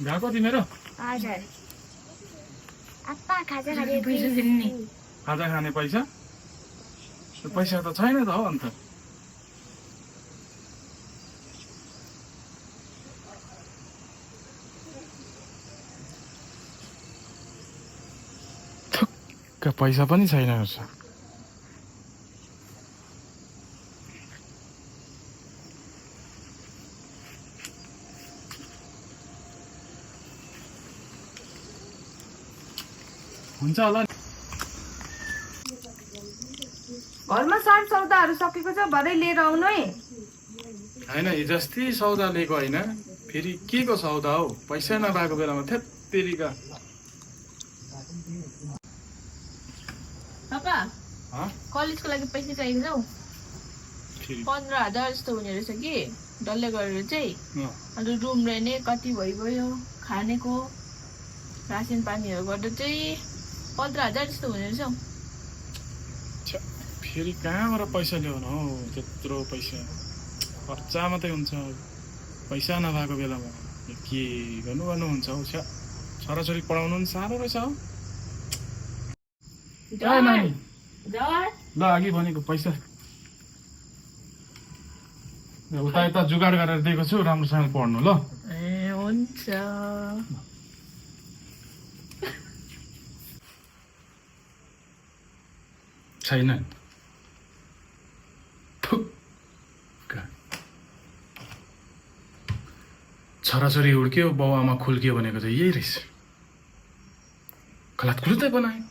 गएको तिमीहरू हजुर आप्पा खाजा खाने पैसा दिने खाजा खाने पैसा त्यो पैसा त छैन त हो अन्त थुक्क पैसा पनि छैन रहेछ हुन्छ होला नि घरमा साग सौदाहरू सकेको छ भरे लिएर आउनु है होइन हिजोस्ति सौदा लिएको होइन फेरि के को सौदा हो पैसा नभएको बेलामा थेत्तेरीका पापा हँ? कलेजको लागि पैसा चाहिएको छ हौ फेरि 15,000 जस्तो हुने रहेछ कि डल्लै गरेर चाहिँ अँ, अन्त रुम रेन्ट कति भइगयो खानेको रासन पानीहरू गर्दा चाहिँ 15,000 जस्तो हुने रहेछ हौ छ्या, फेरि कहाँबाट पैसा ल्याउनु हौ त्यत्रो पैसा खर्चा मात्रै हुन्छ पैसा नभएको बेलामा के गर्नुहुन्छ हौ छ्या छोराछोरी पढाउनु पनि साह्रो रहेछ हौ ए नानी जर ल अघि भनेको पैसा उता यता जुगाड गरेर दिएको छु राम्रोसँग पढ्नु ल ए हुन्छ छैन थुक्क छोराछोरी हुर्क्यो बाउ आमा खुल्कियो भनेको चाहिँ यही रहेछ खलात खुलुतै बनायो